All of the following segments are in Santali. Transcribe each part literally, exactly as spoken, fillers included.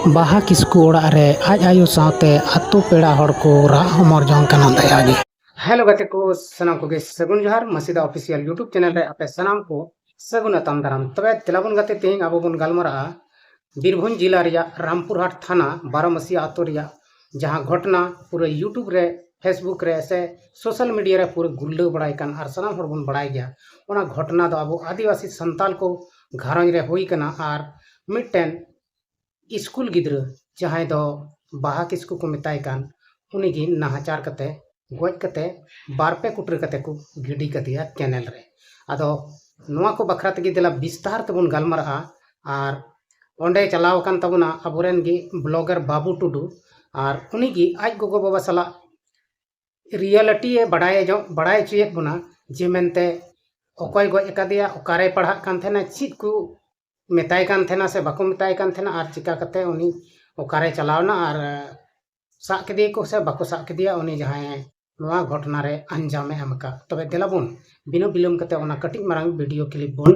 ᱵᱟᱦᱟ ᱠᱤᱥᱠᱩ ᱚᱲᱟᱜ ᱨᱮ ᱟᱡ ᱟᱭᱳ ᱥᱟᱶᱛᱮ ᱟᱛᱳ ᱯᱮᱲᱟ ᱦᱚᱲ ᱠᱚ ᱨᱟᱜ ᱦᱚᱢᱚᱨ ᱡᱚᱝ ᱠᱟᱱᱟ ᱫᱟᱭᱟ ᱜᱮ᱾ ᱦᱮᱞᱳ ᱜᱟᱛᱮ ᱠᱚ, ᱥᱟᱱᱟᱢ ᱠᱚᱜᱮ ᱥᱟᱹᱜᱩᱱ ᱡᱚᱦᱟᱨ᱾ ᱢᱟᱹᱥᱤᱫᱟ ᱚᱯᱷᱤᱥᱤᱭᱟᱞ YouTube ᱪᱮᱱᱮᱞ ᱨᱮ ᱟᱯᱮ ᱥᱟᱱᱟᱢ ᱠᱚ ᱥᱟᱹᱜᱩᱱ ᱟᱛᱟᱝ ᱫᱟᱨᱟᱢ᱾ ᱛᱚᱵᱮ ᱫᱮᱞᱟ ᱵᱚᱱ ᱜᱟᱛᱮ, ᱛᱮᱦᱮᱧ ᱟᱵᱚ ᱵᱚᱱ ᱜᱟᱞᱢᱟᱨᱟᱜᱼᱟ ᱵᱤᱨᱵᱷᱩᱢ ᱡᱮᱞᱟ ᱨᱮᱭᱟᱜ ᱨᱟᱢᱯᱩᱨᱦᱟᱴ ᱛᱷᱟᱱᱟ ᱵᱟᱨᱚᱢᱟᱹᱥᱤᱭᱟ ᱟᱛᱳ ᱨᱮᱭᱟᱜ ᱡᱟᱦᱟᱸ ᱜᱷᱚᱴᱚᱱᱟ ᱯᱩᱨᱟᱹ YouTube ᱨᱮ, Facebook ᱨᱮ ᱥᱮ ᱥᱳᱥᱟᱞ ᱢᱤᱰᱤᱭᱟ ᱨᱮ ᱯᱩᱨᱟᱹ ᱜᱩᱨᱞᱟᱹᱣ ᱵᱟᱲᱟᱭ ᱠᱟᱱ ᱟᱨ ᱥᱟᱱᱟᱢ ᱦᱚᱲ ᱵᱚᱱ ᱵᱟᱲᱟᱭ ᱜᱮᱭᱟ᱾ ᱚᱱᱟ ᱜᱷᱚᱴᱚᱱᱟ ᱫᱚ ᱟᱵᱚ ᱟᱹᱫᱤᱵᱟᱹᱥᱤ ᱥᱟᱱᱛᱟᱞ ᱠᱚ ᱜᱷᱟᱨᱚᱸᱡᱽ ᱨᱮ ᱦᱩᱭ ᱠᱟᱱᱟ ᱟᱨ ᱢᱤᱫᱴᱮᱱ ᱥᱠᱩᱞ ᱜᱤᱫᱽᱨᱟᱹ ᱡᱟᱦᱟᱸᱭ ᱫᱚ ᱵᱟᱦᱟ ᱠᱤᱥᱠᱩ ᱠᱚ ᱢᱮᱛᱟᱭ ᱠᱟᱱ, ᱩᱱᱤᱜᱮ ᱱᱟᱦᱟᱪᱟᱨ ᱠᱟᱛᱮ, ᱜᱚᱡ ᱠᱟᱛᱮ, ᱵᱟᱨ ᱯᱮ ᱠᱩᱴᱨᱟᱹ ᱠᱟᱛᱮ ᱠᱚ ᱜᱤᱰᱤ ᱠᱟᱫᱮᱭᱟ ᱠᱮᱱᱮᱞ ᱨᱮ᱾ ᱟᱫᱚ ᱱᱚᱣᱟ ᱠᱚ ᱵᱟᱠᱷᱨᱟ ᱛᱮᱜᱮ ᱫᱮᱞᱟ ᱵᱤᱥᱛᱟᱨ ᱛᱮᱵᱚᱱ ᱜᱟᱞᱢᱟᱨᱟᱜᱼᱟ᱾ ᱟᱨ ᱚᱸᱰᱮ ᱪᱟᱞᱟᱣ ᱟᱠᱟᱱ ᱛᱟᱵᱚᱱᱟ ᱟᱵᱚᱨᱮᱱ ᱜᱮ ᱵᱞᱚᱜᱟᱨ ᱵᱟᱹᱵᱩ ᱴᱩᱰᱩ, ᱟᱨ ᱩᱱᱤᱜᱮ ᱟᱡ ᱜᱚᱜᱚ ᱵᱟᱵᱟ ᱥᱟᱞᱟᱜ ᱨᱤᱭᱮᱞᱤᱴᱤ ᱮ ᱵᱟᱲᱟᱭ ᱡᱚᱝ, ᱵᱟᱲᱟᱭ ᱦᱚᱪᱚᱭᱮᱫ ᱵᱚᱱᱟ ᱡᱮ ᱢᱮᱱᱛᱮ ᱚᱠᱚᱭ ᱜᱚᱡ ᱟᱠᱟᱫᱮᱭᱟ, ᱚᱠᱟᱨᱮᱭ ᱯᱟᱲᱦᱟᱜ ᱠᱟᱱ ᱛᱟᱦᱮᱱᱟ, ᱪᱮᱫ ᱠᱚ ᱢᱮᱛᱟᱭ ᱠᱟᱱ ᱛᱟᱦᱮᱱᱟ ᱥᱮ ᱵᱟᱠᱚ ᱢᱮᱛᱟᱭ ᱠᱟᱱ ᱛᱟᱦᱮᱱᱟ, ᱟᱨ ᱪᱤᱠᱟ ᱠᱟᱛᱮ ᱩᱱᱤ ᱚᱠᱟᱨᱮ ᱪᱟᱞᱟᱣᱱᱟ ᱟᱨ ᱥᱟᱵ ᱠᱮᱫᱮᱭᱟᱠᱚ ᱥᱮ ᱵᱟᱠᱚ ᱥᱟᱵ ᱠᱮᱫᱮᱭᱟ, ᱩᱱᱤ ᱡᱟᱦᱟᱸᱭ ᱱᱚᱣᱟ ᱜᱷᱚᱴᱚᱱᱟ ᱨᱮ ᱟᱧᱡᱟᱢᱮ ᱮᱢ ᱟᱠᱟᱫ᱾ ᱛᱚᱵᱮ ᱫᱮᱞᱟ ᱵᱚᱱ ᱵᱤᱱᱟᱹ ᱵᱤᱞᱚᱢ ᱠᱟᱛᱮ ᱚᱱᱟ ᱠᱟᱹᱴᱤᱡ ᱢᱟᱨᱟᱝ ᱵᱷᱤᱰᱤᱭᱳ ᱠᱞᱤᱯ ᱵᱚᱱ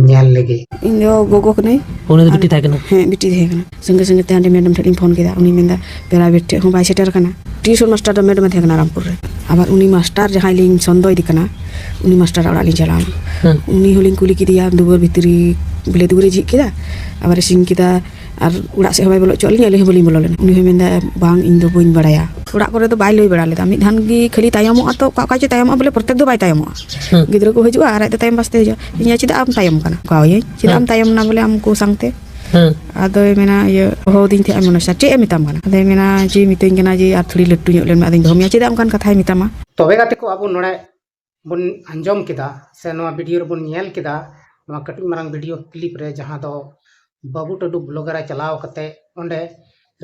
ᱧᱮᱞ ᱞᱮᱜᱮ᱾ ᱤᱧ ᱫᱚ ᱜᱚᱜᱚ ᱠᱟᱹᱱᱟᱹᱧ᱾ ᱩᱱᱤ ᱫᱚ ᱵᱤᱴᱤ ᱛᱟᱦᱮᱸ ᱠᱟᱱᱟ? ᱦᱮᱸ, ᱵᱤᱴᱤ ᱛᱟᱦᱮᱸ ᱠᱟᱱᱟ᱾ ᱥᱚᱸᱜᱮ ᱥᱚᱸᱜᱮ ᱛᱮ ᱦᱟᱸᱰᱮ ᱢᱮᱰᱟᱢ ᱴᱷᱮᱱ ᱤᱧ ᱯᱷᱳᱱ ᱠᱮᱫᱟ, ᱩᱱᱤ ᱢᱮᱱᱫᱟ ᱯᱨᱟᱭᱵᱷᱮᱴ ᱴᱷᱮᱱ ᱦᱚᱸ ᱵᱟᱭ ᱥᱮᱴᱮᱨ ᱠᱟᱱᱟ᱾ ᱴᱤᱭᱩᱥᱚᱱ ᱢᱟᱥᱴᱟᱨ ᱫᱚ ᱢᱮᱰᱟᱢ ᱮ ᱛᱟᱦᱮᱸ ᱠᱟᱱᱟ ᱨᱟᱢᱯᱩᱨ ᱨᱮ᱾ ᱟᱵᱟᱨ ᱩᱱᱤ ᱢᱟᱥᱴᱟᱨ ᱡᱟᱦᱟᱸᱭ ᱞᱤᱧ ᱥᱚᱱᱫᱚᱭᱮᱫᱮ ᱠᱟᱱᱟ, ᱩᱱᱤ ᱢᱟᱥᱴᱟᱨᱟᱜ ᱚᱲᱟᱜ ᱞᱤᱧ ᱪᱟᱞᱟᱣᱱᱟ᱾ ᱦᱮᱸ᱾ ᱩᱱᱤ ᱦᱚᱸᱞᱤᱧ ᱠᱩᱞᱤ ᱠᱮᱫᱮᱭᱟ, ᱫᱩᱣᱟᱹᱨ ᱵᱷᱤᱛᱨᱤ ᱵᱚᱞᱮ ᱫᱩᱣᱟᱹᱨᱮ ᱡᱷᱤᱡ ᱠᱮᱫᱟ, ᱟᱵᱟᱨᱮ ᱥᱤᱧ ᱠᱮᱫᱟ, ᱟᱨ ᱚᱲᱟᱜ ᱥᱮᱫ ᱦᱚᱸ ᱵᱟᱭ ᱵᱚᱞᱚ ᱦᱚᱪᱚᱣᱟᱜ ᱞᱤᱧᱟ, ᱟᱹᱞᱤᱧ ᱦᱚᱸ ᱵᱟᱹᱞᱤᱧ ᱵᱚᱞᱚ ᱞᱮᱱᱟ᱾ ᱩᱱᱤ ᱦᱚᱸᱭ ᱢᱮᱱᱫᱟ, "ᱵᱟᱝ, ᱤᱧ ᱫᱚ ᱵᱟᱹᱧ ᱵᱟᱲᱟᱭᱟ᱾" ᱚᱲᱟᱜ ᱠᱚᱨᱮ ᱫᱚ ᱵᱟᱭ ᱞᱟᱹᱭ ᱵᱟᱲᱟ ᱞᱮᱫᱟ᱾ ᱢᱤᱫ ᱫᱷᱟᱣ ᱜᱮ ᱠᱷᱟᱹᱞᱤ ᱛᱟᱭᱚᱢᱚᱜᱼᱟ ᱛᱚ, ᱚᱠᱟ ᱚᱠᱟ ᱪᱚᱭ ᱛᱟᱭᱚᱢᱚᱜᱼᱟ, ᱵᱚᱞᱮ ᱯᱨᱚᱛᱮᱠ ᱫᱚ ᱵᱟᱭ ᱛᱟᱭᱚᱢᱚᱜᱼᱟ᱾ ᱦᱩᱸ᱾ ᱜᱤᱫᱽᱨᱟᱹ ᱠᱚ ᱦᱤᱡᱩᱜᱼᱟ ᱟᱨ ᱟᱡ ᱫᱚ ᱛᱟᱭᱚᱢ ᱵᱟᱥᱛᱮ ᱦᱤᱡᱩᱜᱼᱟ᱾ ᱤᱧ ᱞᱟᱹᱭᱟ, "ᱪᱮᱫᱟᱜ ᱮᱢ ᱛᱟᱭᱚᱢ ᱠᱟᱱᱟ?" ᱚᱱᱠᱟ ᱦᱚᱭᱟᱹᱧ, "ᱪᱮᱫᱟᱜ ᱮᱢ ᱦᱮᱸ᱾ ᱛᱟᱭᱚᱢ ᱮᱱᱟ ᱵᱚᱞᱮ ᱟᱢ ᱠᱚ ᱥᱟᱝᱛᱮ?" ᱦᱮᱸ᱾ ᱟᱫᱚᱭ ᱢᱮᱱᱟ, ᱤᱭᱟᱹ, ᱦᱚᱦᱚᱣᱟᱫᱤᱧ ᱛᱟᱦᱮᱸᱜ ᱢᱚᱱᱚᱡᱽ ᱥᱟᱨ, ᱪᱮᱫ ᱮ ᱢᱮᱛᱟᱢ ᱠᱟᱱᱟ? ᱟᱫᱚᱭ ᱢᱮᱱᱟ ᱡᱮ, ᱢᱤᱛᱟᱹᱧ ᱠᱟᱱᱟ ᱡᱮ, "ᱟᱨ ᱛᱷᱚᱲᱤ ᱞᱟᱹᱴᱩ ᱧᱚᱜ ᱞᱮᱱ ᱢᱮ, ᱟᱫᱚᱧ ᱫᱚᱦᱚ ᱢᱮᱭᱟ᱾" ᱪᱮᱫᱟᱜ ᱚᱱᱠᱟᱱ ᱠᱟᱛᱷᱟᱭ ᱢᱮᱛᱟᱢᱟ? ᱛᱚᱵᱮ ᱜᱟᱛᱮ ᱠᱚ, ᱟᱵᱚ ᱱᱚᱰᱮ ᱵᱚᱱ ᱟᱸᱡᱚᱢ ᱠᱮᱫᱟ ᱥᱮ ᱱᱚᱣᱟ ᱵᱷᱤᱰᱤᱭᱳ ᱨᱮᱵᱚᱱ ᱧᱮᱞ ᱠᱮᱫᱟ, ᱱᱚᱣᱟ ᱠᱟᱹᱴᱤᱡ ᱢᱟᱨᱟᱝ ᱵᱷᱤᱰᱤᱭᱳ ᱠᱞᱤᱯ ᱨᱮ, ᱡᱟᱦᱟᱸ ᱫᱚ ᱵᱟᱹᱵᱩ ᱴᱩᱰᱩ ᱵᱞᱚᱜᱟᱨ ᱮ ᱪᱟᱞᱟᱣ ᱠᱟᱛᱮ ᱚᱸᱰᱮ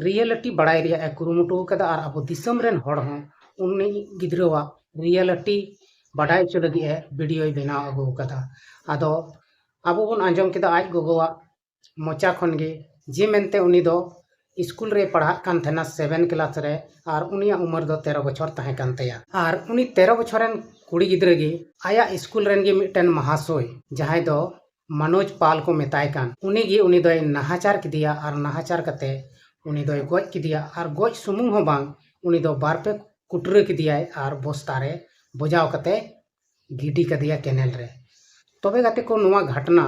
ᱨᱤᱭᱮᱞᱤᱴᱤ ᱵᱟᱲᱟᱭ ᱨᱮᱭᱟᱜ ᱮ ᱠᱩᱨᱩᱢᱩᱴᱩ ᱠᱟᱫᱟ ᱟᱨ ᱟᱵᱚ ᱫᱤᱥᱚᱢ ᱨᱮᱱ ᱦᱚᱲ ᱦᱚᱸ ᱩᱱᱤ ᱜᱤᱫᱽᱨᱟᱹᱣᱟᱜ ᱨᱤᱭᱮᱞᱤᱴᱤ ᱵᱟᱰᱟᱭ ᱦᱚᱪᱚ ᱞᱟᱹᱜᱤᱫ ᱮ ᱵᱷᱤᱰᱤᱭᱳᱭ ᱵᱮᱱᱟᱣ ᱟᱹᱜᱩ ᱠᱟᱫᱟ᱾ ᱟᱫᱚ ᱟᱵᱚ ᱵᱚᱱ ᱟᱸᱡᱚᱢ ᱠᱮᱫᱟ ᱟᱡ ᱜᱚᱜᱚᱣᱟᱜ ᱢᱚᱪᱟ ᱠᱷᱚᱱ ᱜᱮ, ᱡᱮ ᱢᱮᱱᱛᱮ ᱩᱱᱤ ᱫᱚ ᱥᱠᱩᱞ ᱨᱮᱭ ᱯᱟᱲᱦᱟᱜ ᱠᱟᱱ ᱛᱟᱦᱮᱱᱟ, ᱥᱮᱵᱷᱮᱱ ᱠᱞᱟᱥ ᱨᱮ, ᱟᱨ ᱩᱱᱤᱭᱟᱜ ᱩᱢᱮᱨ ᱫᱚ ᱛᱮᱨᱚ ᱵᱚᱪᱷᱚᱨ ᱛᱟᱦᱮᱸ ᱠᱟᱱ ᱛᱟᱭᱟ᱾ ᱟᱨ ᱩᱱᱤ ᱛᱮᱨᱚ ᱵᱚᱪᱷᱚᱨ ᱨᱮᱱ ᱠᱩᱲᱤ ᱜᱤᱫᱽᱨᱟᱹ ᱜᱮ ᱟᱭᱟᱜ ᱥᱠᱩᱞ ᱨᱮᱱ ᱜᱮ ᱢᱤᱫᱴᱮᱱ ᱢᱟᱦᱟᱥᱚᱭ, ᱡᱟᱦᱟᱸᱭ ᱫᱚ ᱢᱟᱱᱳᱡᱽ ᱯᱟᱞ ᱠᱚ ᱢᱮᱛᱟᱭ ᱠᱟᱱ, ᱩᱱᱤ ᱜᱮ ᱩᱱᱤ ᱫᱚᱭ ᱱᱟᱦᱟᱪᱟᱨ ᱠᱮᱫᱮᱭᱟ ᱟᱨ ᱱᱟᱦᱟᱪᱟᱨ ᱠᱟᱛᱮ ᱩᱱᱤ ᱫᱚᱭ ᱜᱚᱡ ᱠᱮᱫᱮᱭᱟ᱾ ᱟᱨ ᱜᱚᱡ ᱥᱩᱢᱩᱝ ᱦᱚᱸ ᱵᱟᱝ, ᱩᱱᱤ ᱫᱚ ᱵᱟᱨ ᱯᱮ ᱠᱩᱴᱨᱟᱹ ᱠᱮᱫᱮᱭᱟᱭ ᱟᱨ ᱵᱚᱥᱛᱟ ᱨᱮ ᱵᱚᱡᱟᱣ ᱠᱟᱛᱮ ᱜᱤᱰᱤ ᱠᱟᱫᱮᱭᱟ ᱠᱮᱱᱮᱞ ᱨᱮ᱾ ᱛᱚᱵᱮ ᱜᱟᱛᱮ ᱠᱚ, ᱱᱚᱣᱟ ᱜᱷᱟᱴᱱᱟ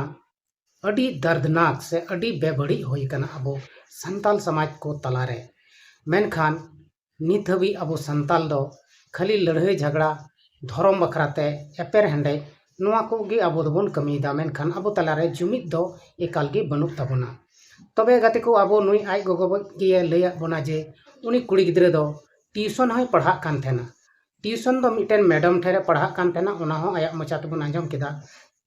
ᱟᱹᱰᱤ ᱫᱟᱨᱫᱽᱱᱟᱠ ᱥᱮ ᱟᱹᱰᱤ ᱵᱮᱵᱟᱹᱲᱤᱡ ᱦᱩᱭ ᱠᱟᱱᱟ ᱟᱵᱚ ᱥᱟᱱᱛᱟᱞ ᱥᱚᱢᱟᱡᱽ ᱠᱚ ᱛᱟᱞᱟᱨᱮ᱾ ᱢᱮᱱᱠᱷᱟᱱ ᱱᱤᱛ ᱦᱟᱹᱵᱤᱡ ᱟᱵᱚ ᱥᱟᱱᱛᱟᱞ ᱫᱚ ᱠᱷᱟᱹᱞᱤ ᱞᱟᱹᱲᱦᱟᱹᱭ ᱡᱷᱟᱜᱽᱲᱟ, ᱫᱷᱚᱨᱚᱢ ᱵᱟᱠᱷᱨᱟ ᱛᱮ ᱮᱯᱮᱨ ᱦᱮᱸᱰᱮᱡ, ᱱᱚᱣᱟ ᱠᱚᱜᱮ ᱟᱵᱚ ᱫᱚᱵᱚᱱ ᱠᱟᱹᱢᱤᱭᱮᱫᱟ, ᱢᱮᱱᱠᱷᱟᱱ ᱟᱵᱚ ᱛᱟᱞᱟᱨᱮ ᱡᱩᱢᱤᱫ ᱫᱚ ᱮᱠᱟᱞ ᱜᱮ ᱵᱟᱹᱱᱩᱜ ᱛᱟᱵᱚᱱᱟ᱾ ᱛᱚᱵᱮ ᱜᱟᱛᱮ ᱠᱚ, ᱟᱵᱚ ᱱᱩᱭ ᱟᱡ ᱜᱚᱜᱚ ᱜᱮ ᱞᱟᱹᱭᱟᱫ ᱵᱚᱱᱟ ᱡᱮ ᱩᱱᱤ ᱠᱩᱲᱤ ᱜᱤᱫᱽᱨᱟᱹ ᱫᱚ ᱴᱤᱭᱩᱥᱚᱱ ᱦᱚᱸᱭ ᱯᱟᱲᱦᱟᱜ ᱠᱟᱱ ᱛᱟᱦᱮᱱᱟ᱾ ᱴᱤᱭᱩᱥᱚᱱ ᱫᱚ ᱢᱤᱫᱴᱮᱱ ᱢᱮᱰᱟᱢ ᱴᱷᱮᱱ ᱮ ᱯᱟᱲᱦᱟᱜ ᱠᱟᱱ ᱛᱟᱦᱮᱱᱟ, ᱚᱱᱟ ᱦᱚᱸ ᱟᱭᱟᱜ ᱢᱚᱪᱟ ᱛᱮᱵᱚᱱ ᱟᱸᱡᱚᱢ ᱠᱮᱫᱟ᱾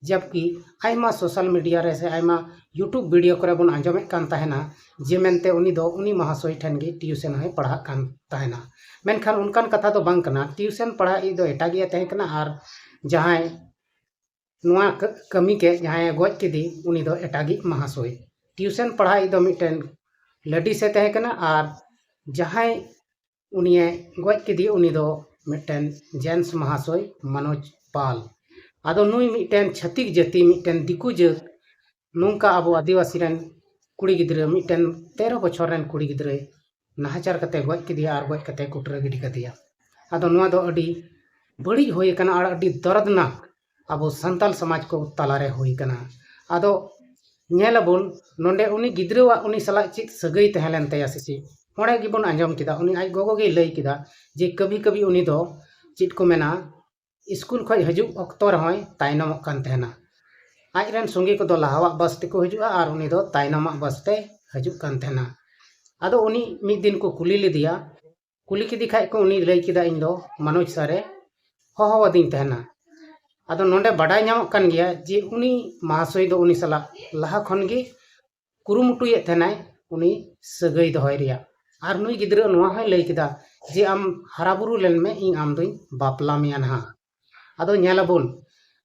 ᱡᱟᱵᱠᱤ ᱟᱭᱢᱟ ᱥᱳᱥᱟᱞ ᱢᱤᱰᱤᱭᱟ ᱨᱮ ᱥᱮ ᱟᱭᱢᱟ YouTube ᱵᱷᱤᱰᱤᱭᱳ ᱠᱚᱨᱮ ᱵᱚᱱ ᱟᱸᱡᱚᱢᱮᱫ ᱠᱟᱱ ᱛᱟᱦᱮᱱᱟ ᱡᱮ ᱢᱮᱱᱛᱮ ᱩᱱᱤ ᱫᱚ ᱩᱱᱤ ᱢᱟᱦᱟᱥᱚᱭ ᱴᱷᱮᱱ ᱜᱮ ᱴᱤᱭᱩᱥᱚᱱ ᱦᱚᱸᱭ ᱯᱟᱲᱦᱟᱜ ᱠᱟᱱ ᱛᱟᱦᱮᱱᱟ᱾ ᱢᱮᱱᱠᱷᱟᱱ ᱚᱱᱠᱟᱱ ᱠᱟᱛᱷᱟ ᱫᱚ ᱵᱟᱝ ᱠᱟᱱᱟ᱾ ᱴᱤᱭᱩᱥᱚᱱ ᱯᱟᱲᱦᱟᱜ ᱤᱡ ᱫᱚ ᱮᱴᱟᱜ ᱜᱮ ᱛᱟᱦᱮᱸ ᱠᱟᱱᱟ ᱟᱨ ᱡᱟᱦᱟᱸᱭ ᱱᱚᱣᱟ ᱠᱟᱹ-, ᱠᱟᱹᱢᱤ ᱠᱮᱫ, ᱡᱟᱦᱟᱸᱭ ᱜᱚᱡ ᱠᱮᱫᱮ, ᱩᱱᱤ ᱫᱚ ᱮᱴᱟᱜᱤᱡ ᱢᱟᱦᱟᱥᱚᱭ᱾ ᱴᱤᱭᱩᱥᱚᱱ ᱯᱟᱲᱦᱟᱣᱤᱡ ᱫᱚ ᱢᱤᱫᱴᱮᱱ ᱞᱮᱰᱤᱥ ᱮ ᱛᱟᱦᱮᱸ ᱠᱟᱱᱟ ᱟᱨ ᱡᱟᱦᱟᱸᱭ ᱩᱱᱤᱭᱮ ᱜᱚᱡ ᱠᱮᱫᱮ, ᱩᱱᱤ ᱫᱚ ᱢᱤᱫᱴᱮᱱ ᱡᱮᱱᱥ ᱢᱟᱦᱟᱥᱚᱭ ᱢᱚᱱᱳᱡᱽ ᱯᱟᱞ᱾ ᱟᱫᱚ ᱱᱩᱭ ᱢᱤᱫᱴᱮᱱ ᱪᱷᱟᱹᱛᱤᱠ ᱡᱟᱹᱛᱤ, ᱢᱤᱫᱴᱮᱱ ᱫᱤᱠᱩ ᱡᱟᱹᱛ, ᱱᱚᱝᱠᱟ ᱟᱵᱚ ᱟᱹᱫᱤᱵᱟᱹᱥᱤ ᱨᱮᱱ ᱠᱩᱲᱤ ᱜᱤᱫᱽᱨᱟᱹ, ᱢᱤᱫᱴᱮᱱ ᱛᱮᱨᱚ ᱵᱚᱪᱷᱚᱨ ᱨᱮᱱ ᱠᱩᱲᱤ ᱜᱤᱫᱽᱨᱟᱹᱭ ᱱᱟᱦᱟᱪᱟᱨ ᱠᱟᱛᱮ ᱜᱚᱡ ᱠᱮᱫᱮᱭᱟ ᱟᱨ ᱜᱚᱡ ᱠᱟᱛᱮ ᱠᱩᱴᱨᱟᱹ ᱜᱤᱰᱤ ᱠᱟᱫᱮᱭᱟ᱾ ᱟᱫᱚ ᱱᱚᱣᱟ ᱫᱚ ᱟᱹᱰᱤ ᱵᱟᱹᱲᱤᱡ ᱦᱩᱭ ᱟᱠᱟᱱᱟ ᱟᱨ ᱟᱹᱰᱤ ᱫᱚᱨᱫᱽᱱᱟᱠ ᱟᱵᱚ ᱥᱟᱱᱛᱟᱞ ᱥᱚᱢᱟᱡᱽ ᱠᱚ ᱛᱟᱞᱟᱨᱮ ᱦᱩᱭ ᱟᱠᱟᱱᱟ᱾ ᱟᱫᱚ ᱧᱮᱞ ᱟᱵᱚᱱ ᱱᱚᱰᱮ ᱩᱱᱤ ᱜᱤᱫᱽᱨᱟᱹᱣᱟᱜ ᱩᱱᱤ ᱥᱟᱞᱟᱜ ᱪᱮᱫ ᱥᱟᱹᱜᱟᱹᱭ ᱛᱟᱦᱮᱸ ᱞᱮᱱ ᱛᱟᱭᱟ ᱥᱮ ᱪᱮᱫ? ᱚᱸᱰᱮ ᱜᱮᱵᱚᱱ ᱟᱸᱡᱚᱢ ᱠᱮᱫᱟ, ᱩᱱᱤ ᱟᱡ ᱜᱚᱜᱚ ᱜᱮᱭ ᱞᱟᱹᱭ ᱠᱮᱫᱟ ᱡᱮ ᱠᱟᱹᱵᱷᱤ ᱠᱟᱹᱵᱷᱤ ᱩᱱᱤ ᱫᱚ ᱪᱮᱫ ᱠᱚ ᱢᱮᱱᱟ, ᱥᱠᱩᱞ ᱠᱷᱚᱱ ᱦᱤᱡᱩᱜ ᱚᱠᱛᱚ ᱨᱮᱦᱚᱸᱭ ᱛᱟᱭᱱᱚᱢᱚᱜ ᱠᱟᱱ ᱛᱟᱦᱮᱱᱟ᱾ ᱟᱡ ᱨᱮᱱ ᱥᱚᱸᱜᱮ ᱠᱚᱫᱚ ᱞᱟᱦᱟᱣᱟᱜ ᱵᱟᱥ ᱛᱮᱠᱚ ᱦᱤᱡᱩᱜᱼᱟ ᱟᱨ ᱩᱱᱤ ᱫᱚ ᱛᱟᱭᱱᱚᱢᱟᱜ ᱵᱟᱥ ᱛᱮ ᱦᱤᱡᱩᱜ ᱠᱟᱱ ᱛᱟᱦᱮᱱᱟ᱾ ᱟᱫᱚ ᱩᱱᱤ ᱢᱤᱫ ᱫᱤᱱ ᱠᱚ ᱠᱩᱞᱤ ᱞᱮᱫᱮᱭᱟ, ᱠᱩᱞᱤ ᱠᱮᱫᱮ ᱠᱷᱟᱡ ᱠᱚ, ᱩᱱᱤ ᱞᱟᱹᱭ ᱠᱮᱫᱟ, "ᱤᱧ ᱫᱚ ᱢᱟᱱᱳᱡᱽ ᱥᱟᱨᱮ ᱦᱚᱦᱚ ᱟᱹᱫᱤᱧ ᱛᱟᱦᱮᱱᱟ᱾" ᱟᱫᱚ ᱱᱚᱰᱮ ᱵᱟᱰᱟᱭ ᱧᱟᱢᱚᱜ ᱠᱟᱱ ᱜᱮᱭᱟ ᱡᱮ ᱩᱱᱤ ᱢᱟᱦᱟᱥᱚᱭ ᱫᱚ ᱩᱱᱤ ᱥᱟᱞᱟᱜ ᱞᱟᱦᱟ ᱠᱷᱚᱱ ᱜᱮ ᱠᱩᱨᱩᱢᱩᱴᱩᱭᱮᱫ ᱛᱟᱦᱮᱱᱟᱭ ᱩᱱᱤ ᱥᱟᱹᱜᱟᱹᱭ ᱫᱚᱦᱚᱭ ᱨᱮᱭᱟᱜ᱾ ᱟᱨ ᱱᱩᱭ ᱜᱤᱫᱽᱨᱟᱹ ᱱᱚᱣᱟ ᱦᱚᱸᱭ ᱞᱟᱹᱭ ᱠᱮᱫᱟ ᱡᱮ, "ᱟᱢ ᱦᱟᱨᱟ ᱵᱩᱨᱩ ᱞᱮᱱ ᱢᱮ, ᱤᱧ ᱟᱢ ᱫᱚᱧ ᱵᱟᱯᱞᱟ ᱢᱮᱭᱟ ᱱᱟᱦᱟᱜ᱾" ᱟᱫᱚ ᱧᱮᱞ ᱟᱵᱚᱱ,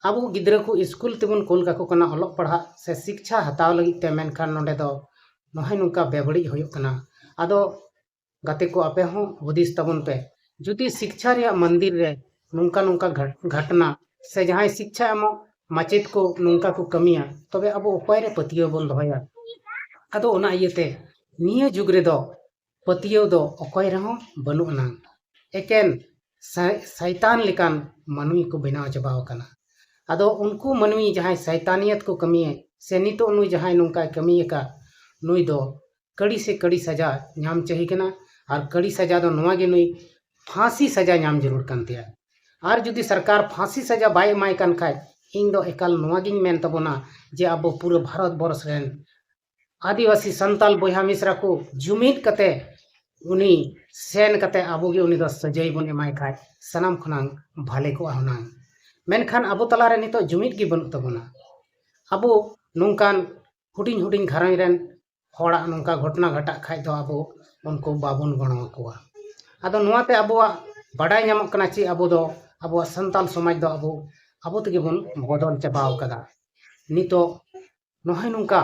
ᱟᱵᱚ ᱜᱤᱫᱽᱨᱟᱹ ᱠᱚ ᱥᱠᱩᱞ ᱛᱮᱵᱚᱱ ᱠᱩᱞ ᱠᱟᱠᱚ ᱠᱟᱱᱟ ᱚᱞᱚᱜ ᱯᱟᱲᱦᱟᱜ ᱥᱮ ᱥᱤᱠᱪᱷᱟ ᱦᱟᱛᱟᱣ ᱞᱟᱹᱜᱤᱫ ᱛᱮ, ᱢᱮᱱᱠᱷᱟᱱ ᱱᱚᱰᱮ ᱫᱚ ᱱᱚᱜᱼᱚᱭ ᱱᱚᱝᱠᱟ ᱵᱮᱵᱟᱹᱲᱤᱡ ᱦᱩᱭᱩᱜ ᱠᱟᱱᱟ᱾ ᱟᱫᱚ ᱜᱟᱛᱮ ᱠᱚ, ᱟᱯᱮ ᱦᱚᱸ ᱦᱩᱫᱤᱥ ᱛᱟᱵᱚᱱ ᱯᱮ, ᱡᱩᱫᱤ ᱥᱤᱠᱪᱷᱟ ᱨᱮᱭᱟᱜ ᱢᱚᱱᱫᱤᱨ ᱨᱮ ᱱᱚᱝᱠᱟ ᱱᱚᱝᱠᱟ ᱜᱷᱟᱴ-, ᱜᱷᱟᱴᱱᱟ ᱥᱮ ᱡᱟᱦᱟᱸᱭ ᱥᱤᱠᱪᱷᱟ ᱮᱢᱚᱜ ᱢᱟᱪᱮᱫ ᱠᱚ ᱱᱚᱝᱠᱟ ᱠᱚ ᱠᱟᱹᱢᱤᱭᱟ, ᱛᱚᱵᱮ ᱟᱵᱚ ᱚᱠᱚᱭ ᱨᱮ ᱯᱟᱹᱛᱭᱟᱹᱣ ᱵᱚᱱ ᱫᱚᱦᱚᱭᱟ? ᱟᱫᱚ ᱚᱱᱟ ᱤᱭᱟᱹᱛᱮ ᱱᱤᱭᱟᱹ ᱡᱩᱜᱽ ᱨᱮᱫᱚ ᱯᱟᱹᱛᱭᱟᱹᱣ ᱫᱚ ᱚᱠᱚᱭ ᱨᱮᱦᱚᱸ ᱵᱟᱹᱱᱩᱜ ᱟᱱᱟᱝ᱾ ᱮᱠᱮᱱ ᱥᱟᱭ-, ᱥᱟᱭᱛᱟᱱ ᱞᱮᱠᱟᱱ ᱢᱟᱹᱱᱢᱤ ᱠᱚ ᱵᱮᱱᱟᱣ ᱪᱟᱵᱟᱣ ᱟᱠᱟᱱᱟ᱾ ᱟᱫᱚ ᱩᱱᱠᱩ ᱢᱟᱹᱱᱢᱤ ᱡᱟᱦᱟᱸᱭ ᱥᱟᱭᱛᱟᱱᱤᱭᱟᱛ ᱠᱚ ᱠᱟᱹᱢᱤᱭᱮᱫ, ᱥᱮ ᱱᱤᱛᱚᱜ ᱱᱩᱭ ᱡᱟᱦᱟᱸᱭ ᱱᱚᱝᱠᱟᱭ ᱠᱟᱹᱢᱤ ᱟᱠᱟᱫ, ᱱᱩᱭ ᱫᱚ ᱠᱟᱹᱲᱤ ᱥᱮ ᱠᱟᱹᱲᱤ ᱥᱟᱡᱟ ᱧᱟᱢ ᱪᱟᱹᱦᱤ ᱠᱟᱱᱟ᱾ ᱟᱨ ᱠᱟᱹᱲᱤ ᱥᱟᱡᱟ ᱫᱚ ᱱᱚᱣᱟ ᱜᱮ, ᱱᱩᱭ ᱯᱷᱟᱸᱥᱤ ᱥᱟᱡᱟ ᱧᱟᱢ ᱡᱟᱹᱨᱩᱲ ᱠᱟᱱ ᱛᱟᱭᱟ᱾ ᱟᱨ ᱡᱩᱫᱤ ᱥᱚᱨᱠᱟᱨ ᱯᱷᱟᱸᱥᱤ ᱥᱟᱡᱟ ᱵᱟᱭ ᱮᱢᱟᱭ ᱠᱟᱱ ᱠᱷᱟᱡ, ᱤᱧ ᱫᱚ ᱮᱠᱟᱞ ᱱᱚᱣᱟ ᱜᱤᱧ ᱢᱮᱱ ᱛᱟᱵᱚᱱᱟ ᱡᱮ ᱟᱵᱚ ᱯᱩᱨᱟᱹ ᱵᱷᱟᱨᱚᱛ ᱵᱚᱨᱥ ᱨᱮᱱ ᱟᱹᱫᱤᱵᱟᱹᱥᱤ ᱥᱟᱱᱛᱟᱞ ᱵᱚᱭᱦᱟ ᱢᱤᱥᱨᱟ ᱠᱚ ᱡᱩᱢᱤᱫ ᱠᱟᱛᱮ ᱩᱱᱤ ᱥᱮᱱ ᱠᱟᱛᱮ ᱟᱵᱚ ᱜᱮ ᱩᱱᱤ ᱫᱚ ᱥᱟᱹᱡᱟᱹᱭ ᱵᱚᱱ ᱮᱢᱟᱭ ᱠᱷᱟᱡ ᱥᱟᱱᱟᱢ ᱠᱷᱚᱱᱟᱝ ᱵᱷᱟᱞᱮ ᱠᱚᱜᱼᱟ ᱦᱩᱱᱟᱹᱝ᱾ ᱢᱮᱱᱠᱷᱟᱱ ᱟᱵᱚ ᱛᱟᱞᱟᱨᱮ ᱱᱤᱛᱚᱜ ᱡᱩᱢᱤᱫ ᱜᱮ ᱵᱟᱹᱱᱩᱜ ᱛᱟᱵᱚᱱᱟ᱾ ᱟᱵᱚ ᱱᱚᱝᱠᱟᱱ ᱦᱩᱰᱤᱧ ᱦᱩᱰᱤᱧ ᱜᱷᱟᱨᱚᱸᱡᱽ ᱨᱮᱱ ᱦᱚᱲᱟᱜ ᱱᱚᱝᱠᱟ ᱜᱷᱚᱴᱚᱱᱟ ᱜᱷᱟᱴᱟᱜ ᱠᱷᱟᱡ ᱫᱚ ᱟᱵᱚ ᱩᱱᱠᱩ ᱵᱟᱵᱚᱱ ᱜᱚᱲᱚ ᱟᱠᱚᱣᱟ᱾ ᱟᱫᱚ ᱱᱚᱣᱟᱛᱮ ᱟᱵᱚᱣᱟᱜ ᱵᱟᱰᱟᱭ ᱧᱟᱢᱚᱜ ᱠᱟᱱᱟ ᱪᱮ ᱟᱵᱚ ᱫᱚ ᱟᱵᱚᱣᱟᱜ ᱥᱟᱱᱛᱟᱞ ᱥᱚᱢᱟᱡᱽ ᱫᱚ ᱟᱵᱚ, ᱟᱵᱚ ᱛᱮᱜᱮ ᱵᱚᱱ ᱵᱚᱫᱚᱞ ᱪᱟᱵᱟᱣ ᱠᱟᱫᱟ᱾ ᱱᱤᱛᱚᱜ ᱱᱚᱜᱼᱚᱭ ᱱᱚᱝᱠᱟ,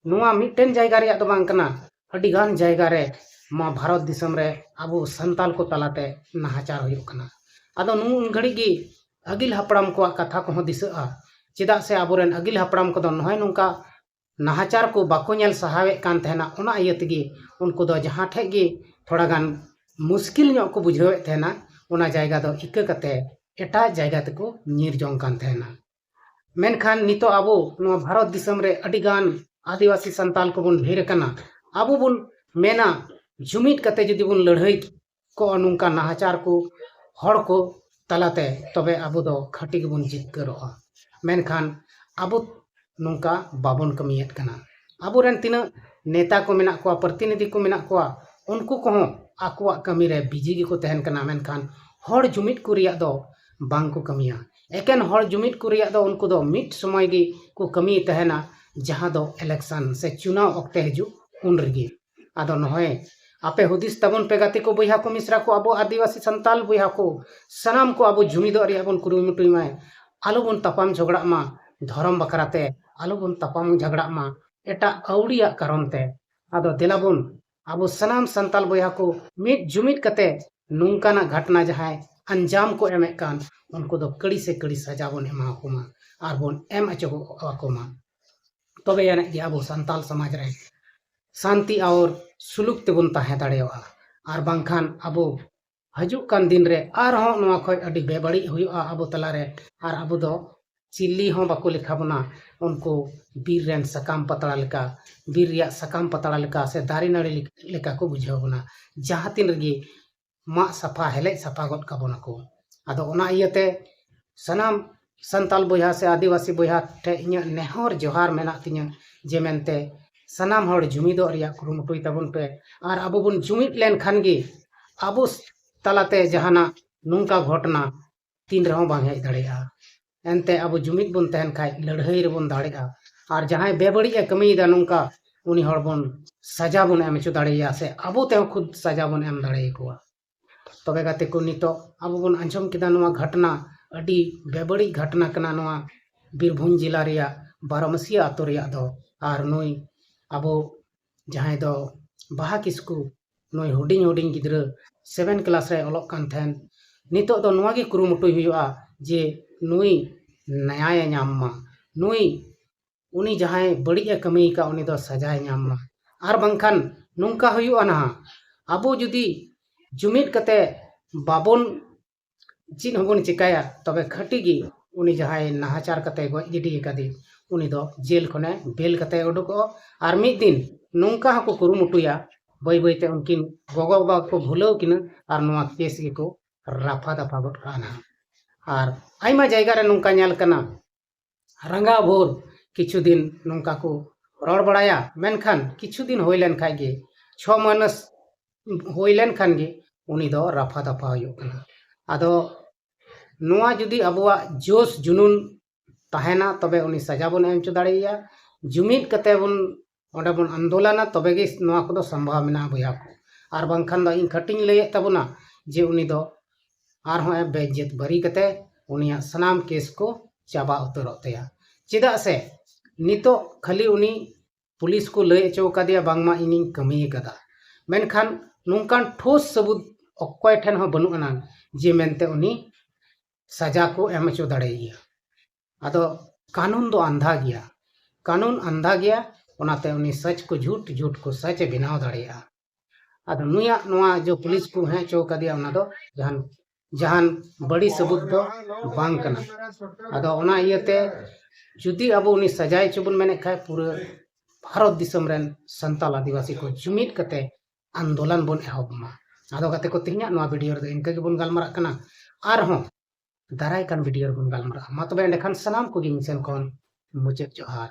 ᱱᱚᱣᱟ ᱢᱤᱫᱴᱮᱱ ᱡᱟᱭᱜᱟ ᱨᱮᱭᱟᱜ ᱫᱚ ᱵᱟᱝ ᱠᱟᱱᱟ, ᱟᱹᱰᱤ ᱜᱟᱱ ᱡᱟᱭᱜᱟ ᱨᱮ ᱱᱚᱣᱟ ᱵᱷᱟᱨᱚᱛ ᱫᱤᱥᱚᱢ ᱨᱮ ᱟᱵᱚ ᱥᱟᱱᱛᱟᱞ ᱠᱚ ᱛᱟᱞᱟᱛᱮ ᱱᱟᱦᱟᱪᱟᱨ ᱦᱩᱭᱩᱜ ᱠᱟᱱᱟ᱾ ᱟᱫᱚ ᱱᱩᱱ ᱜᱷᱟᱹᱲᱤᱡ ᱜᱮ ᱟᱹᱜᱤᱞ ᱦᱟᱯᱲᱟᱢ ᱠᱚᱣᱟᱜ ᱠᱟᱛᱷᱟ ᱠᱚᱦᱚᱸ ᱫᱤᱥᱟᱹᱜᱼᱟ, ᱪᱮᱫᱟᱜ ᱥᱮ ᱟᱵᱚᱨᱮᱱ ᱟᱹᱜᱤᱞ ᱦᱟᱯᱲᱟᱢ ᱠᱚᱫᱚ ᱱᱚᱜᱼᱚᱭ ᱱᱚᱝᱠᱟ ᱱᱟᱦᱟᱪᱟᱨ ᱠᱚ ᱵᱟᱠᱚ ᱧᱮᱞ ᱥᱟᱦᱟᱣᱮᱫ ᱠᱟᱱ ᱛᱟᱦᱮᱱᱟ᱾ ᱚᱱᱟ ᱤᱭᱟᱹ ᱛᱮᱜᱮ ᱩᱱᱠᱩ ᱫᱚ ᱡᱟᱦᱟᱸ ᱴᱷᱮᱡ ᱜᱮ ᱛᱷᱚᱲᱟ ᱜᱟᱱ ᱢᱩᱥᱠᱤᱞ ᱧᱚᱜ ᱠᱚ ᱵᱩᱡᱷᱟᱹᱣᱮᱫ ᱛᱟᱦᱮᱱᱟ, ᱚᱱᱟ ᱡᱟᱭᱜᱟ ᱫᱚ ᱤᱠᱟᱹ ᱠᱟᱛᱮ ᱮᱴᱟᱜ ᱡᱟᱭᱜᱟ ᱛᱮᱠᱚ ᱧᱤᱨ ᱡᱚᱝ ᱠᱟᱱ ᱛᱟᱦᱮᱱᱟ᱾ ᱢᱮᱱᱠᱷᱟᱱ ᱱᱤᱛᱚᱜ ᱟᱵᱚ ᱱᱚᱣᱟ ᱵᱷᱟᱨᱚᱛ ᱫᱤᱥᱚᱢ ᱨᱮ ᱟᱹᱰᱤ ᱜᱟᱱ ᱟᱹᱫᱤᱵᱟᱹᱥᱤ ᱥᱟᱱᱛᱟᱞ ᱠᱚᱵᱚᱱ ᱰᱷᱮᱨ ᱟᱠᱟᱱᱟ᱾ ᱟᱵᱚ ᱵᱚᱱ ᱢᱮᱱᱟ, ᱡᱩᱢᱤᱫ ᱠᱟᱛᱮ ᱡᱩᱫᱤ ᱵᱚᱱ ᱞᱟᱹᱲᱦᱟᱹᱭ ᱠᱚᱜᱼᱟ ᱱᱚᱝᱠᱟ ᱱᱟᱦᱟᱪᱟᱨ ᱠᱚ ᱦᱚᱲ ᱠᱚ ᱛᱟᱞᱟᱛᱮ, ᱛᱚᱵᱮ ᱟᱵᱚ ᱫᱚ ᱠᱷᱟᱹᱴᱤ ᱜᱮᱵᱚᱱ ᱡᱤᱛᱠᱟᱹᱨᱚᱜᱼᱟ᱾ ᱢᱮᱱᱠᱷᱟᱱ ᱟᱵᱚ ᱱᱚᱝᱠᱟ ᱵᱟᱵᱚᱱ ᱠᱟᱹᱢᱤᱭᱮᱫ ᱠᱟᱱᱟ᱾ ᱟᱵᱚᱨᱮᱱ ᱛᱤᱱᱟᱹᱜ ᱱᱮᱛᱟ ᱠᱚ ᱢᱮᱱᱟᱜ ᱠᱚᱣᱟ, ᱯᱨᱚᱛᱤᱱᱤᱫᱷᱤ ᱠᱚ ᱢᱮᱱᱟᱜ ᱠᱚᱣᱟ, ᱩᱱᱠᱩ ᱠᱚᱦᱚᱸ ᱟᱠᱚᱣᱟᱜ ᱠᱟᱹᱢᱤ ᱨᱮ ᱵᱤᱡᱤ ᱜᱮᱠᱚ ᱛᱟᱦᱮᱱ ᱠᱟᱱᱟ, ᱢᱮᱱᱠᱷᱟᱱ ᱦᱚᱲ ᱡᱩᱢᱤᱫ ᱠᱚ ᱨᱮᱭᱟᱜ ᱫᱚ ᱵᱟᱝ ᱠᱚ ᱠᱟᱹᱢᱤᱭᱟ᱾ ᱮᱠᱮᱱ ᱦᱚᱲ ᱡᱩᱢᱤᱫ ᱠᱚ ᱨᱮᱭᱟᱜ ᱫᱚ ᱩᱱᱠᱩ ᱫᱚ ᱢᱤᱫ ᱥᱚᱢᱚᱭ ᱜᱮ ᱠᱚ ᱠᱟᱹᱢᱤ ᱛᱟᱦᱮᱱᱟ, ᱡᱟᱦᱟᱸ ᱫᱚ election ᱥᱮ ᱪᱩᱱᱟᱣ ᱚᱠᱛᱮ ᱦᱤᱡᱩᱜ ᱩᱱ ᱨᱮᱜᱮ᱾ ᱟᱫᱚ ᱱᱚᱜᱼᱚᱭ ᱟᱯᱮ ᱦᱩᱫᱤᱥ ᱛᱟᱵᱚᱱ ᱯᱮ ᱜᱟᱛᱮ ᱠᱚ, ᱵᱚᱭᱦᱟ ᱠᱚ, ᱢᱤᱥᱨᱟ ᱠᱚ, ᱟᱵᱚ ᱟᱹᱫᱤᱵᱟᱹᱥᱤ ᱥᱟᱱᱛᱟᱞ ᱵᱚᱭᱦᱟ ᱠᱚ, ᱥᱟᱱᱟᱢ ᱠᱚ ᱟᱵᱚ ᱡᱩᱢᱤᱫᱚᱜ ᱨᱮᱭᱟᱜ ᱵᱚᱱ ᱠᱩᱨᱩᱢᱩᱴᱩᱭ ᱢᱟ᱾ ᱟᱞᱚ ᱵᱚᱱ ᱛᱟᱯᱟᱢ ᱡᱷᱚᱜᱽᱲᱟᱜ ᱢᱟ ᱫᱷᱚᱨᱚᱢ ᱵᱟᱠᱷᱨᱟ ᱛᱮ, ᱟᱞᱚ ᱵᱚᱱ ᱛᱟᱯᱟᱢ ᱡᱷᱚᱜᱽᱲᱟᱜ ᱢᱟ ᱮᱴᱟᱜ ᱟᱹᱣᱲᱤᱭᱟᱜ ᱠᱟᱨᱚᱱ ᱛᱮ᱾ ᱟᱫᱚ ᱫᱮᱞᱟ ᱵᱚᱱ ᱟᱵᱚ ᱥᱟᱱᱟᱢ ᱥᱟᱱᱛᱟᱞ ᱵᱚᱭᱦᱟ ᱠᱚ ᱢᱤᱫ ᱡᱩᱢᱤᱫ ᱠᱟᱛᱮ ᱱᱚᱝᱠᱟᱱᱟᱜ ᱜᱷᱟᱴᱱᱟ ᱡᱟᱦᱟᱸᱭ ᱟᱧᱡᱟᱢ ᱠᱚ ᱮᱢᱮᱫ ᱠᱟᱱ, ᱩᱱᱠᱩ ᱫᱚ ᱠᱟᱹᱲᱤ ᱥᱮ ᱠᱟᱹᱲᱤ ᱥᱟᱡᱟ ᱵᱚᱱ ᱮᱢᱟ ᱠᱚ ᱢᱟ᱾ ᱟᱨ ᱵᱚᱱ ᱮᱢ ᱦᱚᱪᱚ ᱟᱠᱚ ᱢᱟ᱾ ᱛᱚᱵᱮ ᱟᱹᱱᱤᱡ ᱜᱮ ᱟᱵᱚ ᱥᱟᱱᱛᱟᱞ ᱥᱚᱢᱟᱡᱽ ᱨᱮ ᱥᱟᱱᱛᱤ ᱟᱨ ᱥᱩᱞᱩᱠ ᱛᱮᱵᱚᱱ ᱛᱟᱦᱮᱸ ᱫᱟᱲᱮᱭᱟᱜᱼᱟ᱾ ᱟᱨ ᱵᱟᱝᱠᱷᱟᱱ ᱟᱵᱚ ᱦᱤᱡᱩᱜ ᱠᱟᱱ ᱫᱤᱱ ᱨᱮ ᱟᱨᱦᱚᱸ ᱱᱚᱣᱟ ᱠᱷᱚᱱ ᱟᱹᱰᱤ ᱵᱮᱵᱟᱹᱲᱤᱡ ᱦᱩᱭᱩᱜᱼᱟ ᱟᱵᱚ ᱛᱟᱞᱟᱨᱮ᱾ ᱟᱨ ᱟᱵᱚ ᱫᱚ ᱪᱤᱞᱤ ᱦᱚᱸ ᱵᱟᱠᱚ ᱞᱮᱠᱷᱟ ᱵᱚᱱᱟ᱾ ᱩᱱᱠᱩ ᱵᱤᱨ ᱨᱮᱱ ᱥᱟᱠᱟᱢ ᱯᱟᱛᱲᱟ ᱞᱮᱠᱟ, ᱵᱤᱨ ᱨᱮᱭᱟᱜ ᱥᱟᱠᱟᱢ ᱯᱟᱛᱲᱟ ᱞᱮᱠᱟ ᱥᱮ ᱫᱟᱨᱮ ᱱᱟᱹᱲᱤ ᱞᱮᱠᱟ ᱠᱚ ᱵᱩᱡᱷᱟᱹᱣ ᱵᱚᱱᱟ᱾ ᱡᱟᱦᱟᱸ ᱛᱤᱱ ᱨᱮᱜᱮ ᱢᱟᱜ ᱥᱟᱯᱷᱟ, ᱦᱮᱞᱮᱡ ᱥᱟᱯᱷᱟ ᱜᱚᱫ ᱠᱟᱵᱚᱱᱟ ᱠᱚ᱾ ᱟᱫᱚ ᱚᱱᱟ ᱤᱭᱟᱹᱛᱮ ᱥᱟᱱᱟᱢ ᱥᱟᱱᱛᱟᱞ ᱵᱚᱭᱦᱟ ᱥᱮ ᱟᱹᱫᱤᱵᱟᱹᱥᱤ ᱵᱚᱭᱦᱟ ᱴᱷᱮᱱ ᱤᱧᱟᱹᱜ ᱱᱮᱦᱚᱨ ᱡᱚᱦᱟᱨ ᱢᱮᱱᱟᱜ ᱛᱤᱧᱟᱹ ᱡᱮ ᱢᱮᱱᱛᱮ ᱥᱟᱱᱟᱢ ᱦᱚᱲ ᱡᱩᱢᱤᱫᱚᱜ ᱨᱮᱭᱟᱜ ᱠᱩᱨᱩᱢᱩᱴᱩᱭ ᱛᱟᱵᱚᱱ ᱯᱮ᱾ ᱟᱨ ᱟᱵᱚ ᱵᱚᱱ ᱡᱩᱢᱤᱫ ᱞᱮᱱᱠᱷᱟᱱ ᱜᱮ ᱟᱵᱚ ᱛᱟᱞᱟᱛᱮ ᱡᱟᱦᱟᱱᱟᱜ ᱱᱚᱝᱠᱟ ᱜᱷᱚᱴᱚᱱᱟ ᱛᱤᱱ ᱨᱮᱦᱚᱸ ᱵᱟᱝ ᱦᱮᱡ ᱫᱟᱲᱮᱭᱟᱜᱼᱟ᱾ ᱮᱱᱛᱮ ᱟᱵᱚ ᱡᱩᱢᱤᱫ ᱵᱚᱱ ᱛᱟᱦᱮᱱ ᱠᱷᱟᱡ ᱞᱟᱹᱲᱦᱟᱹᱭ ᱨᱮᱵᱚᱱ ᱫᱟᱲᱮᱜᱼᱟ᱾ ᱟᱨ ᱡᱟᱦᱟᱸᱭ ᱵᱮᱵᱟᱹᱲᱤᱡ ᱮ ᱠᱟᱹᱢᱤᱭᱮᱫᱟ ᱱᱚᱝᱠᱟ, ᱩᱱᱤ ᱦᱚᱲ ᱵᱚᱱ ᱥᱟᱡᱟ ᱵᱚᱱ ᱮᱢ ᱦᱚᱪᱚ ᱫᱟᱲᱮᱭᱟᱭᱟ ᱥᱮ ᱟᱵᱚ ᱛᱮᱦᱚᱸ ᱠᱷᱩᱫ ᱥᱟᱡᱟ ᱵᱚᱱ ᱮᱢ ᱫᱟᱲᱮᱭᱟᱠᱚᱣᱟ᱾ ᱛᱚᱵᱮ ᱜᱟᱛᱮ ᱠᱚ, ᱱᱤᱛᱚᱜ ᱟᱵᱚ ᱵᱚᱱ ᱟᱸᱡᱚᱢ ᱠᱮᱫᱟ ᱱᱚᱣᱟ ᱜᱷᱚᱴᱚᱱᱟ, ᱟᱹᱰᱤ ᱵᱮᱵᱟᱹᱲᱤᱡ ᱜᱷᱚᱴᱚᱱᱟ ᱠᱟᱱᱟ ᱱᱚᱣᱟ ᱵᱤᱨᱵᱷᱩᱢ ᱡᱮᱞᱟ ᱨᱮᱭᱟᱜ ᱵᱟᱨᱚᱢᱟᱹᱥᱤᱭᱟᱹ ᱟᱛᱳ ᱨᱮᱭᱟᱜ ᱫᱚ᱾ ᱟᱨ ᱱᱩᱭ ᱟᱵᱚ ᱡᱟᱦᱟᱸᱭ ᱫᱚ ᱵᱟᱦᱟ ᱠᱤᱥᱠᱩ, ᱱᱩᱭ ᱦᱩᱰᱤᱧ ᱦᱩᱰᱤᱧ ᱜᱤᱫᱽᱨᱟᱹ ᱥᱮᱵᱷᱮᱱ ᱠᱞᱟᱥ ᱨᱮ ᱚᱞᱚᱜ ᱠᱟᱱ ᱛᱟᱦᱮᱸᱱ᱾ ᱱᱤᱛᱚᱜ ᱫᱚ ᱱᱚᱣᱟ ᱜᱮ ᱠᱩᱨᱩᱢᱩᱴᱩᱭ ᱦᱩᱭᱩᱜᱼᱟ ᱡᱮ ᱱᱩᱭ ᱱᱟᱭᱟᱭᱮ ᱧᱟᱢ ᱢᱟ, ᱱᱩᱭ, ᱩᱱᱤ ᱡᱟᱦᱟᱸᱭ ᱵᱟᱹᱲᱤᱡ ᱮ ᱠᱟᱹᱢᱤ ᱟᱠᱟᱫ ᱩᱱᱤ ᱫᱚ ᱥᱟᱡᱟᱭ ᱧᱟᱢ ᱢᱟ᱾ ᱟᱨ ᱵᱟᱝᱠᱷᱟᱱ ᱱᱚᱝᱠᱟ ᱦᱩᱭᱩᱜᱼᱟ ᱱᱟᱦᱟᱜ, ᱟᱵᱚ ᱡᱩᱫᱤ ᱡᱩᱢᱤᱫ ᱠᱟᱛᱮ ᱵᱟᱵᱚᱱ ᱪᱮᱫ ᱦᱚᱸᱵᱚᱱ ᱪᱮᱠᱟᱭᱟ, ᱛᱚᱵᱮ ᱠᱷᱟᱹᱴᱤ ᱜᱮ ᱩᱱᱤ ᱡᱟᱦᱟᱸᱭ ᱱᱟᱦᱟᱪᱟᱨ ᱠᱟᱛᱮ ᱜᱚᱡ ᱜᱤᱰᱤ ᱟᱠᱟᱫᱮ, ᱩᱱᱤ ᱫᱚ ᱡᱮᱞ ᱠᱷᱚᱱᱮ ᱵᱮᱞ ᱠᱟᱛᱮ ᱩᱰᱩᱠᱚᱜᱼᱟ᱾ ᱟᱨ ᱢᱤᱫ ᱫᱤᱱ ᱱᱚᱝᱠᱟ ᱦᱚᱸᱠᱚ ᱠᱩᱨᱩᱢᱩᱴᱩᱭᱟ, ᱵᱟᱹᱭ ᱵᱟᱹᱭ ᱛᱮ ᱩᱱᱠᱤᱱ ᱜᱚᱜᱚ ᱵᱟᱵᱟ ᱠᱚ ᱵᱷᱩᱞᱟᱹᱣ ᱠᱤᱱᱟ ᱟᱨ ᱱᱚᱣᱟ ᱠᱮᱥ ᱜᱮᱠᱚ ᱨᱟᱯᱷᱟ ᱫᱟᱯᱷᱟ ᱜᱚᱫ ᱠᱟᱜᱼᱟ ᱱᱟᱦᱟᱜ᱾ ᱟᱨ ᱟᱭᱢᱟ ᱡᱟᱭᱜᱟ ᱨᱮ ᱱᱚᱝᱠᱟ ᱧᱮᱞ ᱠᱟᱱᱟ, ᱨᱟᱸᱜᱟᱣ ᱵᱷᱳᱨ ᱠᱤᱪᱷᱩ ᱫᱤᱱ ᱱᱚᱝᱠᱟ ᱠᱚ ᱨᱚᱲ ᱵᱟᱲᱟᱭᱟ, ᱢᱮᱱᱠᱷᱟᱱ ᱠᱤᱪᱷᱩ ᱫᱤᱱ ᱦᱩᱭ ᱞᱮᱱ ᱠᱷᱟᱡ ᱜᱮ, ᱪᱷᱚ ᱢᱟᱹᱦᱱᱟᱹ ᱦᱩᱭ ᱞᱮᱱ ᱠᱷᱟᱱ ᱜᱮ ᱩᱱᱤ ᱫᱚ ᱨᱟᱯᱷᱟ ᱫᱟᱯᱷᱟ ᱦᱩᱭᱩᱜ ᱠᱟᱱᱟ᱾ ᱟᱫᱚ ᱱᱚᱣᱟ ᱡᱩᱫᱤ ᱟᱵᱚᱣᱟᱜ ᱡᱳᱥ ᱡᱩᱱᱩᱱ ᱛᱟᱦᱮᱱᱟ, ᱛᱚᱵᱮ ᱩᱱᱤ ᱥᱟᱡᱟ ᱵᱚᱱ ᱮᱢ ᱦᱚᱪᱚ ᱫᱟᱲᱮᱭᱟᱭᱟ᱾ ᱡᱩᱢᱤᱫ ᱠᱟᱛᱮ ᱵᱚᱱ ᱚᱸᱰᱮ ᱵᱚᱱ ᱟᱱᱫᱳᱞᱚᱱᱟ, ᱛᱚᱵᱮ ᱜᱮ ᱱᱚᱣᱟ ᱠᱚᱫᱚ ᱥᱚᱢᱵᱷᱟᱣ ᱢᱮᱱᱟᱜᱼᱟ ᱵᱚᱭᱦᱟ ᱠᱚ᱾ ᱟᱨ ᱵᱟᱝᱠᱷᱟᱱ ᱫᱚ ᱤᱧ ᱠᱷᱟᱹᱴᱤᱧ ᱞᱟᱹᱭᱮᱫ ᱛᱟᱵᱚᱱᱟ ᱡᱮ ᱩᱱᱤ ᱫᱚ ᱟᱨᱦᱚᱸ ᱮ ᱵᱮᱤᱡᱽᱡᱚᱛ ᱵᱟᱹᱨᱤ ᱠᱟᱛᱮ ᱩᱱᱤᱭᱟᱜ ᱥᱟᱱᱟᱢ ᱠᱮᱥ ᱠᱚ ᱪᱟᱵᱟ ᱩᱛᱟᱹᱨᱚᱜ ᱛᱟᱭᱟ᱾ ᱪᱮᱫᱟᱜ ᱥᱮ ᱱᱤᱛᱚᱜ ᱠᱷᱟᱹᱞᱤ ᱩᱱᱤ ᱯᱩᱞᱤᱥ ᱠᱚ ᱞᱟᱹᱭ ᱦᱚᱪᱚ ᱟᱠᱟᱫᱮᱭᱟ ᱵᱟᱝᱢᱟ ᱤᱧᱤᱧ ᱠᱟᱹᱢᱤ ᱟᱠᱟᱫᱟ, ᱢᱮᱱᱠᱷᱟᱱ ᱱᱚᱝᱠᱟᱱ ᱴᱷᱳᱥ ᱥᱟᱹᱵᱩᱫ ᱚᱠᱚᱭ ᱴᱷᱮᱱ ᱦᱚᱸ ᱵᱟᱹᱱᱩᱜ ᱟᱱᱟᱝ ᱡᱮ ᱢᱮᱱᱛᱮ ᱩᱱᱤ ᱥᱟᱡᱟ ᱠᱚ ᱮᱢ ᱦᱚᱪᱚ ᱫᱟᱲᱮᱭᱟᱭᱟ᱾ ᱟᱫᱚ ᱠᱟᱹᱱᱩᱱ ᱫᱚ ᱟᱱᱫᱷᱟ ᱜᱮᱭᱟ, ᱠᱟᱹᱱᱩᱱ ᱟᱱᱫᱷᱟ ᱜᱮᱭᱟ᱾ ᱚᱱᱟᱛᱮ ᱩᱱᱤ ᱥᱟᱪ ᱠᱚ ᱡᱷᱩᱴ, ᱡᱷᱩᱴ ᱠᱚ ᱥᱟᱪ ᱮ ᱵᱮᱱᱟᱣ ᱫᱟᱲᱮᱭᱟᱜᱼᱟ᱾ ᱟᱫᱚ ᱱᱩᱭᱟᱜ ᱱᱚᱣᱟ ᱡᱚ ᱯᱩᱞᱤᱥ ᱠᱚ ᱦᱮᱡ ᱦᱚᱪᱚ ᱠᱟᱫᱮᱭᱟ, ᱚᱱᱟ ᱫᱚ ᱡᱟᱦᱟᱱ ᱡᱟᱦᱟᱱ ᱵᱟᱹᱲᱤ ᱥᱟᱹᱵᱩᱛ ᱫᱚ ᱵᱟᱝ ᱠᱟᱱᱟ᱾ ᱟᱫᱚ ᱚᱱᱟ ᱤᱭᱟᱹᱛᱮ ᱡᱩᱫᱤ ᱟᱵᱚ ᱩᱱᱤ ᱥᱟᱡᱟᱭ ᱦᱚᱪᱚ ᱵᱚᱱ ᱢᱮᱱᱮᱫ ᱠᱷᱟᱡ, ᱯᱩᱨᱟᱹ ᱵᱷᱟᱨᱚᱛ ᱫᱤᱥᱚᱢ ᱨᱮᱱ ᱥᱟᱱᱛᱟᱞ ᱟᱹᱫᱤᱵᱟᱹᱥᱤ ᱠᱚ ᱡᱩᱢᱤᱫ ᱠᱟᱛᱮ ᱟᱱᱫᱳᱞᱚᱱ ᱵᱚᱱ ᱮᱦᱚᱵ ᱢᱟ᱾ ᱟᱫᱚ ᱜᱟᱛᱮ ᱠᱚ, ᱛᱮᱦᱮᱧᱟᱜ ᱱᱚᱣᱟ ᱵᱷᱤᱰᱤᱭᱳ ᱨᱮᱫᱚ ᱤᱱᱠᱟᱹ ᱜᱮᱵᱚᱱ ᱜᱟᱞᱢᱟᱨᱟᱜ ᱠᱟᱱᱟ᱾ ᱟᱨᱦᱚᱸ ᱫᱟᱨᱟᱭ ᱠᱟᱱ ᱵᱷᱤᱰᱤᱭᱳ ᱨᱮᱵᱚᱱ ᱜᱟᱞᱢᱟᱨᱟᱜᱼᱟ᱾ ᱢᱟ ᱛᱚᱵᱮ ᱮᱸᱰᱮᱠᱷᱟᱱ ᱥᱟᱱᱟᱢ ᱠᱚᱜᱮ ᱤᱧ ᱥᱮᱱ ᱠᱷᱚᱱ ᱢᱩᱪᱟᱹᱫ ᱡᱚᱦᱟᱨ᱾